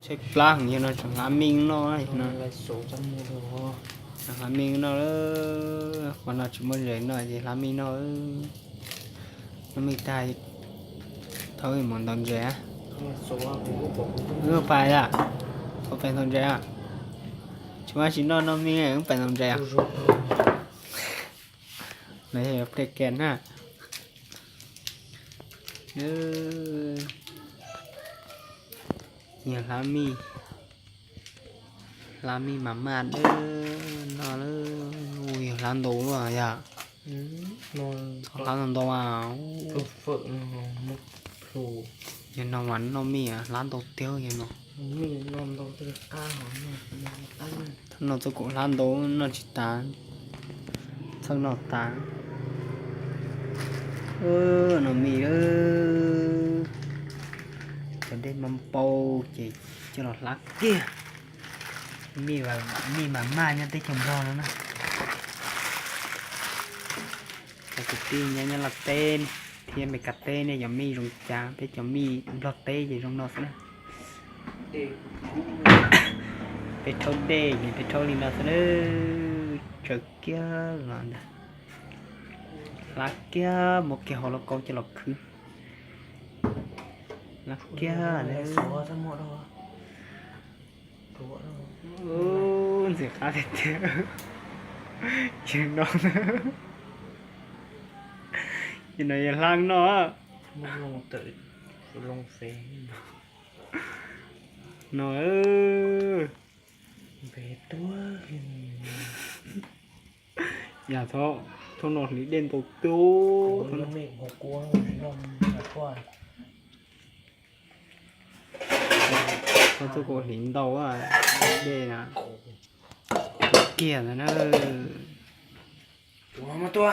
Tshaib plab heev, yog no tseem hlab mij noj no. Tseem hlab mij noj, qhov no tsis muaj zes noj ces hlab mij noj. Noj mij tag, thauj wb mus ntaus ntses. Wb pais a, pais ntaus ntses a. Tsis muaj tsis noj, noj mij wb pais ntaus ntses a. Lawv yog play game na. Yog hlab mij, hlab mij mas maj dawb no, yog hlab ntau luaj yom. Hlab ntau ntau a. Yog no mas noj mij hlab ntau tiag yog no. Thaum no txoj kaum hlab ntau noj tsis tas, txhawj noj tas. Noj mij, cov dej mas npau ces coj los hlab kiag. Mij mas maj nyob teb chaws Nplog no na. Cov kwv tij nyob Nyab Laj teb thiab Meskas teb nej cov mij zoo cas, peb cov mij Nplog teb ces zoo no xwb na. Peb rhaub dej ces peb rhaub li no xwb na. Tsawv kiag los ntag. Hlab kiag, muab kiag hauv lauj kaub coj los khwb. Hlab kiag. Ntxim qab tiag tiag. Ces no, ces no yog hlab no. No, yog thaum no hliv dej ntau tiag. Thaum txoj kaum hliv ntau dej na, kiag ntawd na.